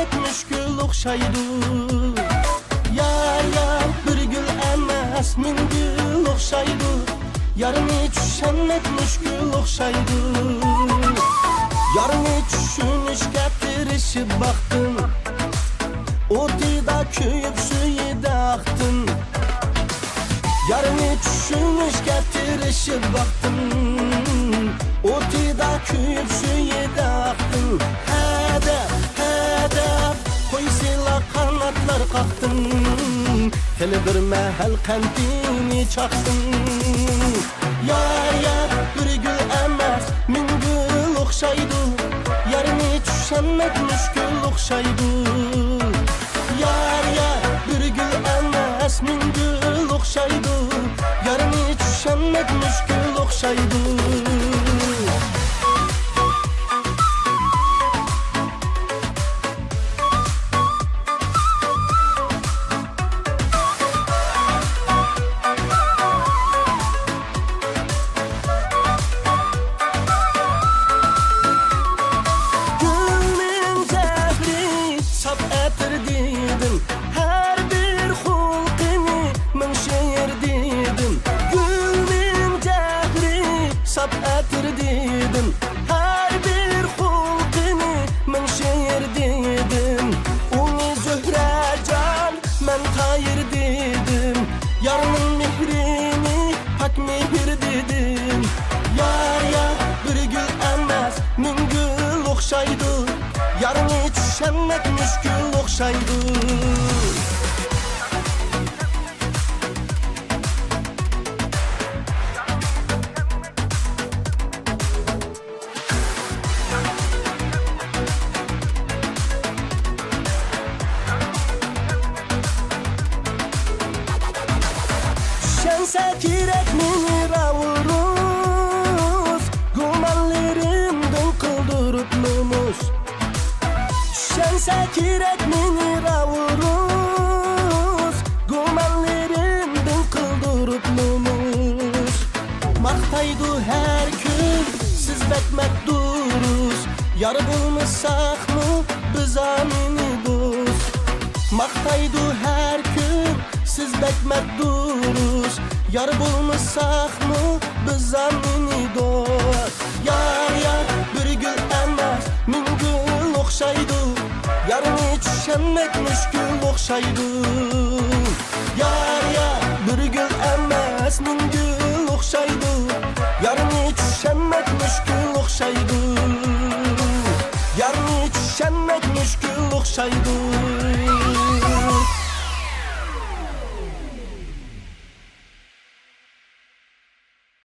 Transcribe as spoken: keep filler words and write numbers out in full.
مۈشكۈل ئوخشايدۇ. يار، يار، بىر گۈل ئەمەس، مىڭ گۈل ئوخشايدۇ. يارنى چۈشەنمەك مۈشكۈل ئوخشايدۇ. يارنى چۈشىنىشكە تىرىشىپ باقتىم. ئوتىدا كۆيۈپ، سۈيىدە ئاقتىم. يارنى چۈشىنىشكە تىرىشىپ باقتىم. ئوتىدا كۆيۈپ، سۈيىدە ئاقتىم. ھەدە، ھەدە، قويسىلا قاناتلار قاقتىم. خېلى بىر مەھەل قەنتىنى چاقتىم. يار، يار، بىر گۈل ئەمەس، مىڭ گۈل ئوخشايدۇ. يارنى چۈشەنمەك مۈشكۈل ئوخشايدۇ. يار، يار، بىر گۈل ئەمەس، مىڭ گۈل ئوخشايدۇ. يارنى چۈشەنمەك مۈشكۈل ئوخشايدۇ. گۈلنىڭ زەھىرى ساپ ئەتىر دېدىم، ھەر بىر خۇلقىنى مىڭ شېئىر دېدىم. گۈلنىڭ زەھىرى ساپ ئەتىر دېدىم، ھەر بىر خۇلقىنى مىڭ شېئىر دېدىم. ئۇنى زۆھرەجان، مەن تايىر دېدىم. يارنىڭ مېھرىنى پاك مېھىر دېدىم. يار، يار، بىر گۈل ئەمەس، مىڭ گۈل ئوخشايدۇ. يارنى چۈشەنمەك مۈشكۈل ئوخشايدۇ. چۈشەنسە كېرەك مېنى راۋۇرۇس، گۇمانلىرىمدىن قىلدۇرۇپ نومۇس. چۈشەنسە كېرەك مېنى راۋۇرۇس، گۇمانلىرىمدىن قىلدۇرۇپ نومۇس. ماختايدۇ ھەر كۈن سىز بەك مەددۇرۇس، يار بولمىساقمۇ بىز ئامىنى دوست. ماختايدۇ ھەر كۈن سىز بەك مەددۇرۇس، يار بولمىساقمۇ بىز ئامىنى دوست. يار، يار، بىر گۈل ئەمەس، مىڭ گۈل ئوخشايدۇ. يارنى چۈشەنمەك مۈشكۈل ئوخشايدۇ. يار، يار، بىر گۈل ئەمەس، مىڭ گۈل ئوخشايدۇ. يارنى چۈشەنمەك مۈشكۈل ئوخشايدۇ. يارنى چۈشەنمەك مۈشكۈل ئوخشايدۇ.